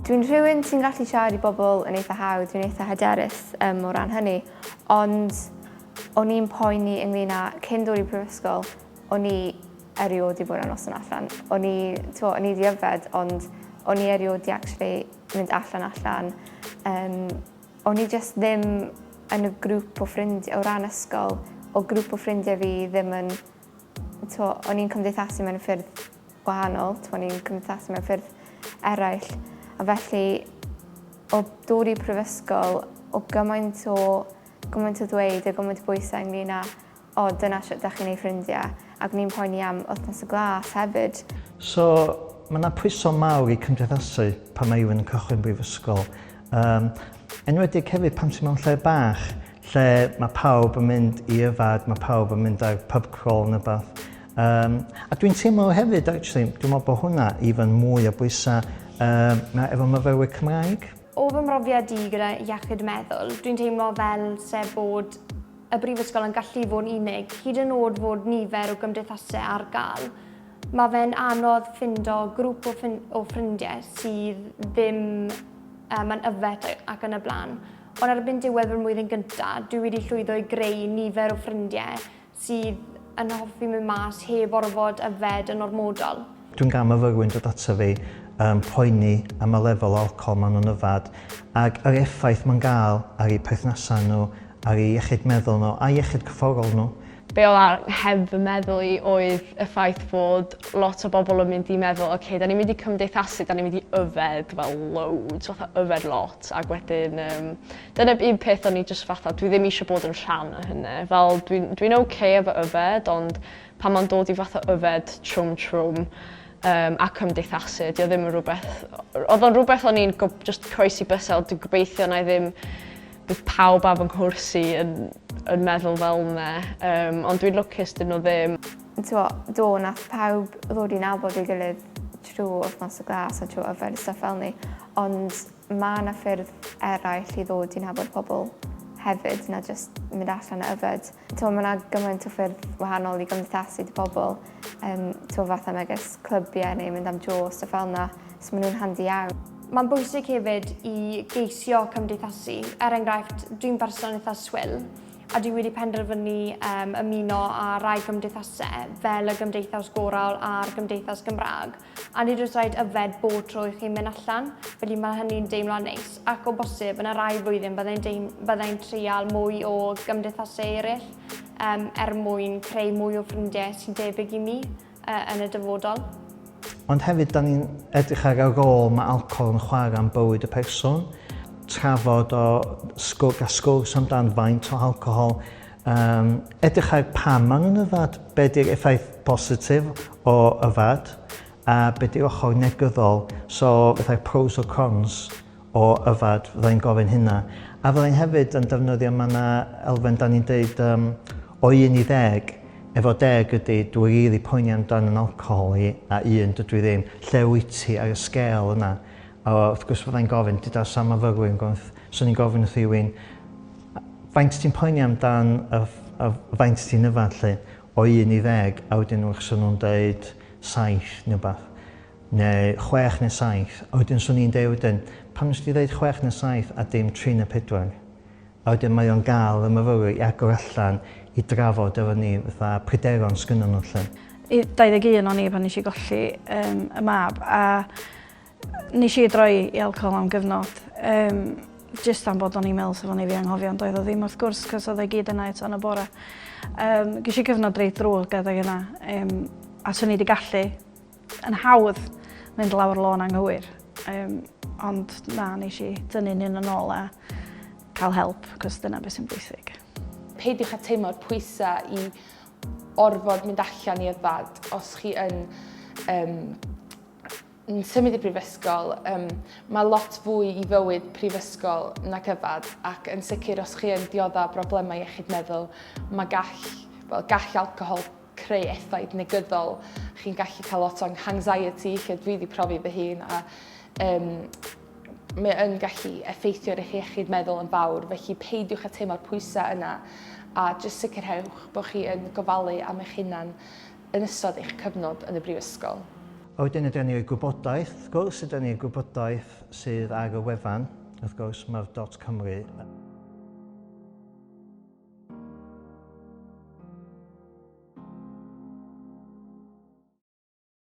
Dwi'n rhywun sy'n gallu siarad i bobl yn eitha hawdd, dwi'n eitha hyderus um, o ran hynny, ond o'n i'n poeni ynglyn â cyn dod i prifysgol, o'n i erioed 'di bod ar noson allan. O'n i, t'mo', o'n i 'di yfed, ond o'n i erioed 'di actually mynd allan allan. Um, o'n i just ddim yn y grŵp o ffrindiau, o ran ysgol, o grŵp o ffrindiau fi ddim yn, t'mo', o'n i'n cymdeithasu mewn ffyrdd gwahanol, t'mo', o'n i'n cymdeithasu mewn ffyrdd eraill. A felly, o dod i prifysgol, o gymaint o, gymaint o ddweud a gymaint o bwysau ynglyn â O, dyna shwt dach chi'n neud ffrindiau. Ac o'n i'n poeni am Wythnos y Glas hefyd. So, mae 'na pwyso mawr i cymdeithasu pan mae rhywun yn cychwyn brifysgol. Um, enwedig hefyd pan ti'n mewn lle bach, lle mae pawb yn mynd i yfad, mae pawb yn mynd ar pub crawl neu beth. Um, a dwi'n teimlo hefyd, actually, dwi'n meddwl bod hwnna even mwy o bwysau um, efo myfyrwyr Cymraeg. O fy mhrofiad i gyda iechyd meddwl, dwi'n teimlo fel se bod y brifysgol yn gallu fod yn unig, hyd yn oed fod nifer o gymdeithasau ar gael. Mae fe'n anodd ffindo grŵp o, o ffrindiau sydd ddim um, yn yfed ac yn y blaen. Ond erbyn diwedd fy mlwyddyn gyntaf, dwi wedi llwyddo i greu nifer o ffrindiau sydd yn hoffi mynd mas heb orfod yfed yn ormodol. Dwi'n gael myfyrwyr yn dod ato fi um, poeni am y lefel o alcohol maen nhw'n yfad ac yr effaith mae'n gael ar eu perthnasau nhw, ar eu iechyd meddwl nhw a iechyd corfforol nhw. Be oedd ar heb fy meddwl i oedd y ffaith fod lot o bobl yn mynd i meddwl oce, okay, da ni'n mynd i cymdeithasu, da ni'n mynd i yfed fel loads, fatha yfed lot, ac wedyn um, Dyna un peth o'n i jyst fatha, dwi ddim eisiau bod yn rhan o hynny. Fel, dwi'n dwi okay efo yfed, ond pan mae'n dod i fatha yfed trwm trwm um, a cymdeithasu, dio ddim yn rhywbeth... Oedd o'n rhywbeth o'n i'n just croesi bysel, dwi'n gobeithio na i ddim bydd pawb ar fy nghwrs i yn, yn meddwl fel yna, um, ond dwi'n lwcus dyn nhw ddim. T'mo', do, nath pawb ddod i nabod ei gilydd trwy wythnos y glas a trwy yfed a stuff fel 'ny, ond Mae 'na ffyrdd eraill i ddod i nabod pobl hefyd na jyst mynd allan a yfed. T'mo' ma' 'na gymaint o ffyrdd wahanol i gymdeithasu 'da pobl yym t'mo' fatha megis clybiau neu mynd am dro stwff fel 'na so ma' nhw'n handi iawn. Mae'n bwysig hefyd i geisio cymdeithasu. Er enghraifft, dwi'n berson eitha swil a dwi wedi penderfynu um, ymuno â rai gymdeithasau fel y Gymdeithas Gorawl a'r Gymdeithas Gymraeg. A nid oes rhaid yfed bob tro i chi mynd allan, felly mae hynny'n deimlo neis. Ac o bosib, yn yr ail flwyddyn byddai'n deim, byddai'n treial mwy o gymdeithasau eraill um, er mwyn creu mwy o ffrindiau sy'n debyg i mi uh, yn y dyfodol. Ond hefyd, da ni'n edrych ar y rôl mae alcohol yn chwarae yn bywyd y person. Trafod o sgwrs, a sgwrs amdan faint o alcohol. Um, edrych ar pam maen nhw'n yfad, be di'r effaith positif o yfad, a be di'r ochr negyddol, so fatha'r pros or cons o yfad, fyddai'n gofyn hynna. A fyddai'n hefyd yn defnyddio, mae yna elfen da ni'n deud um, o 1 i 10, efo 10 ydy dwi rili poeni amdan yn alcohol i, a 1 dydw i ddim, lle wyt ti ar y sgêl yna? A wrth gwrs fyddai'n gofyn, dyda sa myfyrwyr yn gofyn, swn i'n gofyn wrth rhywun, faint ti'n poeni amdan y, y faint ti'n yfad lle? O 1 i 10, a wedyn wrth swn nhw'n deud 7 neu beth, neu 6 neu 7, a wedyn swn i'n deud wedyn, pam nes ti ddeud 6 neu 7 a dim 3 neu 4? A wedyn mae o'n gael y myfyrwyr i agor allan i drafod efo ni fatha pryderon sgynnon nhw 'lly. 21 o'n i pan nes i golli um, y mab a Nes i droi i alcohol am gyfnod yym jyst am bod o'n i'n meddwl 'sa fo'n neu' fi anghofio ond oedd o ddim wrth gwrs 'cos oedd o i gyd yna eto yn y bore. Yym gesh i gyfnod reit ddrwg adeg yna yym a swn i 'di gallu yn hawdd mynd lawr lôn anghywir yym ond na nesh i dynnu'n hun yn ôl a cael help 'cos dyna beth sy'n bwysig. Peidiwch â teimlo'r pwysau i orfod mynd allan i yfad os chi yn um, yn symud i brifysgol, um, mae lot fwy i fywyd prifysgol nag yfad ac yn sicr os chi yn dioddef broblemau iechyd meddwl, mae gall, well, gall alcohol creu effaith negyddol. Chi'n gallu cael lot o anxiety, lle dwi wedi profi fy hun, a um, mae yn gallu effeithio ar eich iechyd meddwl yn fawr, felly peidiwch â teimlo'r pwysau yna a jyst sicrhewch bod chi yn gofalu am eich hunan yn ystod eich cyfnod yn y brifysgol. A wedyn ydyn ni gwybodaeth, wrth gwrs, ydyn ni gwybodaeth sydd ar y wefan, wrth gwrs, mae'r .cymru.